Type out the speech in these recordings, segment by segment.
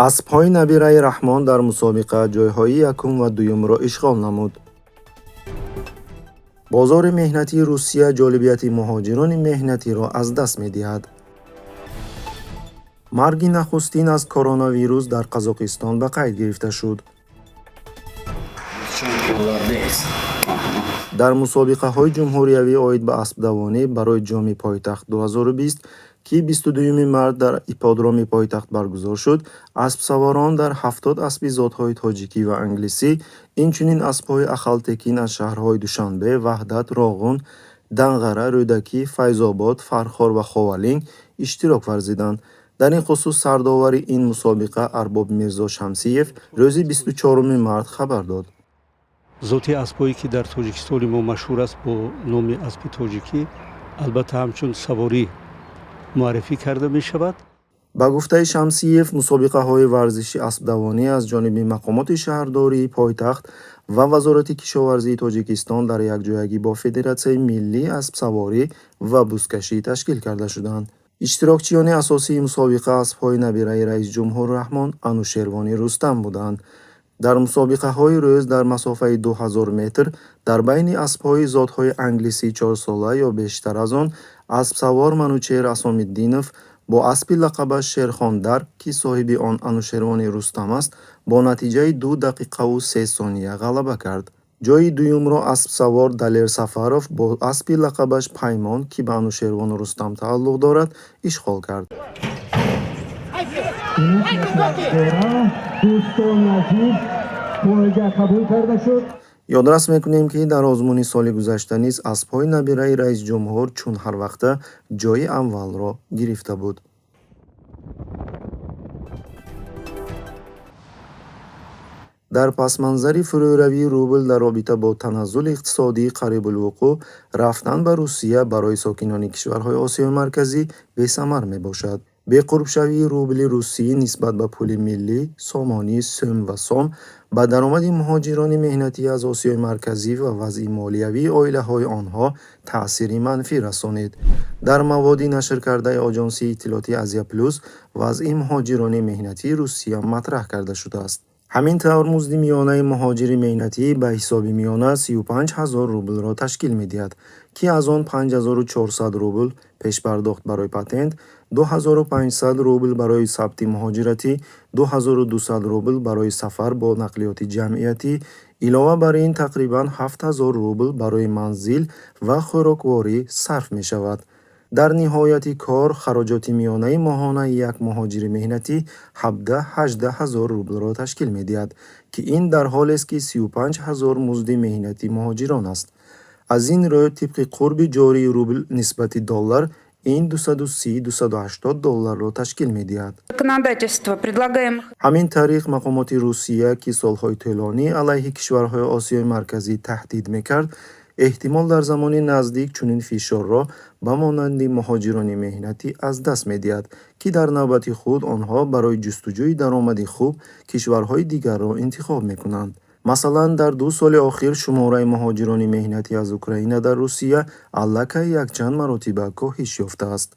Аспҳои набираи Раҳмон дар мусобиқа ҷойҳои якум ва дуюмро ишғол намуд. Бозори меҳнатии Русия ҷолибияти муҳоҷирони меҳнатиро аз даст медиҳад. Марги нахустин аз коронавирус дар Қазоқистон ба қайд гирифта шуд. Дар мусобиқаҳои ҷумҳуриявӣ оид ба аспдавонӣ барои Ҷоми пойтахт 2020, ки 22 март дар ипподроми пойтахт баргузор шуд, аспсаворон дар 70 аспи зотҳои тоҷикӣ ва англисӣ, инчунин аспҳои ахалтекин аз шаҳрҳои Душанбе, Ваҳдат, Роғун, Данғара, Рӯдакӣ, Файзобод, Фархор ва Ховалинг иштирок варзиданд. Дар ин хусус сардовари ин мусобиқа Арбоб Мирзо Шамсиев рӯзи 24 март хабар дод. Зоти аспҳое, ки дар Тоҷикистони мо машҳур аст бо номи аспи тоҷикӣ, албатта, ҳамчун саворӣ муаррифӣ карда мешавад. Ба гуфтаи Шамсиев, мусобиқаҳои варзиши аспдавонӣ аз ҷониби мақомоти шаҳрдории пойтахт ва Вазорати кишоварзии Тоҷикистон дар якҷоягӣ бо Федератсияи миллии аспсаворӣ ва бузкашӣ ташкил карда шуданд. Иштирокчиёни асосии мусобиқа аспҳои набираи раисҷумҳур Раҳмон, Анушервони Рустам буданд. Дар мусобиқаҳои рӯз дар масофаи 2000 метр дар байни аспҳои зотҳои англисӣ чорсола ё бештар аз он аспсавор Манучеҳр Асомиддинов бо аспи лақабаш Шерхондар, ки соҳиби он Анушервони Рустам аст, бо натиҷаи 2 дақиқаву 3 сония ғалаба кард. Ҷойи дуюмро аспсавор Далер Сафаров бо аспи лақабаш Паймон, ки ба Анушервон Рустам тааллуқ дорад, ишғол кард. Дӯстони азиз, пойга қабул карда шуд. Ёдрас мекунем, ки дар озмуни соли гузашта низ аспҳои набираи раисҷумҳур чун ҳарвақта ҷойи аввалро гирифта буд. Дар пасманзари фурӯравии рубл дар робита бо таназзули иқтисодии қарибулвуқӯъ, рафтан ба Русия барои сокинони кишварҳои Осиёи Марказӣ бесамар мебошад. Беқурбшавии рубли русӣ нисбат ба пули миллӣ сомонӣ, сӯм ва сом ба даромади муҳоҷирони меҳнатӣ аз Осиёи Марказӣ ва вазъи молиявии оилаҳои онҳо таъсири манфӣ расонид. Дар маводи нашркардаи оҷонсии иттилоотии Азия Плюс вазъи муҳоҷирони меҳнатии Русия матраҳ карда шудааст. Ҳамин тавр, музди миёнаи муҳоҷири меҳнатӣ ба ҳисоби миёна 35 ҳазор рублро ташкил медиҳад, ки аз он 5400 рубл пешпардохт барои патент, 2500 рубл барои сабти муҳоҷиратӣ, 2200 рубл барои сафар бо нақлиёти ҷамъиятӣ, илова бар ин тақрибан 7000 рубл барои манзил ва хӯрокворӣ сарф мешавад. Дар ниҳояти кор хароҷоти миёнаи моҳонаи як муҳоҷири меҳнатӣ 17-18 ҳазор рублро ташкил медиҳад, ки ин дар ҳолест, ки 35 ҳазор музди меҳнати муҳоҷирон аст. Аз ин рӯ, тибқи қурби ҷории рубл нисбати доллар, ин 230-280 долларро ташкил медиҳад. Законодательство предлагаем. Ҳамин тариқ, мақомоти Русия, ки солҳои тӯлонӣ алайҳи кишварҳои Осиёи Марказӣ таҳдид мекард, эҳтимол дар замони наздик чунин фишорро ба монанди муҳоҷирони меҳнатӣ аз даст медиҳад, ки дар навбати худ онҳо барои ҷустуҷӯи даромади хуб кишварҳои дигарро интихоб мекунанд. Масалан, дар 2 соли охир шумораи муҳоҷирони меҳнатӣ аз Украина дар Русия аллакай якчанд маротиба коҳиш ёфтааст.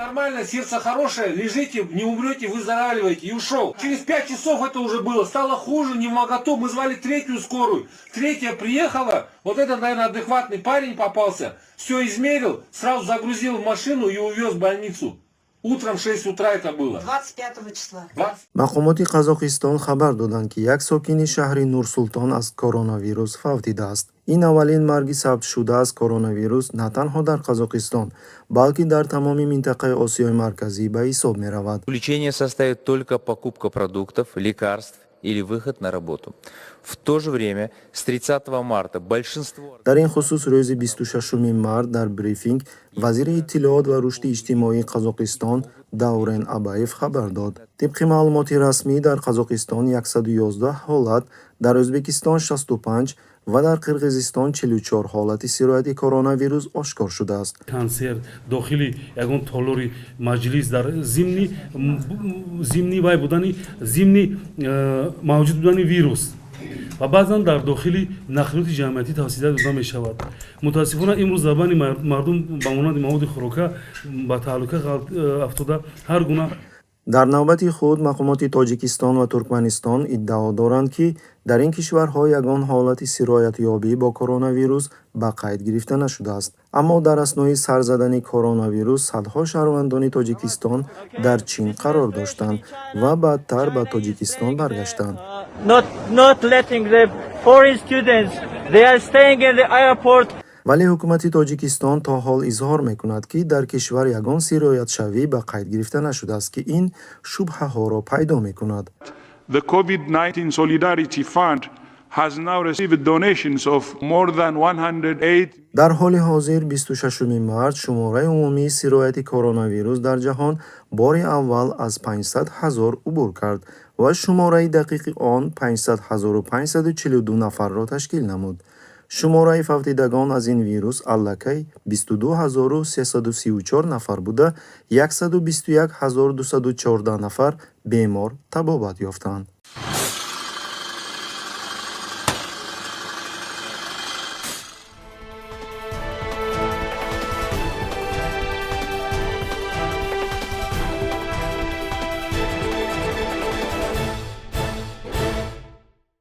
Нормально, сердце хорошее, лежите, не умрете, выздоравливаете. И ушел. Через 5 часов это уже было. Стало хуже, невмоготу. Мы звали третью скорую. Третья приехала. Вот этот, наверное, адекватный парень попался. Все измерил, сразу загрузил в машину и увез в больницу. Утром в 6 утра это было. 25 числа. 20 Мақомоти Қазоқистон хабар доданд, ки як сокини шаҳри Нурсултон аз коронавирус фавтидааст. Ин аввалин марги сабтшуда аз коронавирус на танҳо дар Қазоқистон, балки дар тамоми минтақаи Осиёи Марказӣ ба ҳисоб меравад. Исключение составит только покупка продуктов, лекарств или выход на работу. В то же время с 30 марта большинство Дар ин хусус рӯзи 26 март дар брифинг вазири иттилоот ва рушди иҷтимоии Қазоқистон Даурен Абаев хабар дод. Тибқи маълумоти расмӣ, дар Қазоқистон 111 ҳолат, дар Ӯзбекистон 65 ва дар Қирғизистон 44 ҳолати сирояти коронавирус ошкор шудааст. Консерт дохили ягон толори маҷлис дар зимни вай будани, зимни мавҷуд будани вирус ва баъзан дар дохили нақлиёти ҷамъиятӣ тавсия дода мешавад. Мутаассифона, имрӯз дар байни мардум ба монанди маводи хӯрока ба таҳлука афтода ҳар гуна. Дар навбати худ мақомоти Тоҷикистон ва Туркманистон иддао доранд, ки дар ин кишварҳо ягон ҳолати сироятёбӣ бо коронавирус ба қайд гирифта нашудааст. Аммо дар аснои сар задани коронавирус садҳо шаҳрвандони Тоҷикистон дар Чин қарор доштанд ва баъдтар ба Тоҷикистон баргаштанд. Not letting the foreign students, they are staying in the airport. Вале ҳукумати Тоҷикистон то ҳол изҳор мекунад, ки дар кишвар ягон сироятшавӣ ба қайд гирифта нашудааст, ки ин шубҳаҳоро пайдо мекунад. The COVID-19 Solidarity Fund has now received donations of more than 108 Дар ҳоли ҳозир, 26 март, шумораи умумии сирояти коронавирус дар ҷаҳон бори аввал аз 500 ҳазор убур кард ва шумораи дақиқи он 500 542 нафарро ташкил намуд. Шумораи фавтидагон аз ин вирус аллакай 22 334 нафар буда, 121 214 нафар бемор табобат ёфтанд.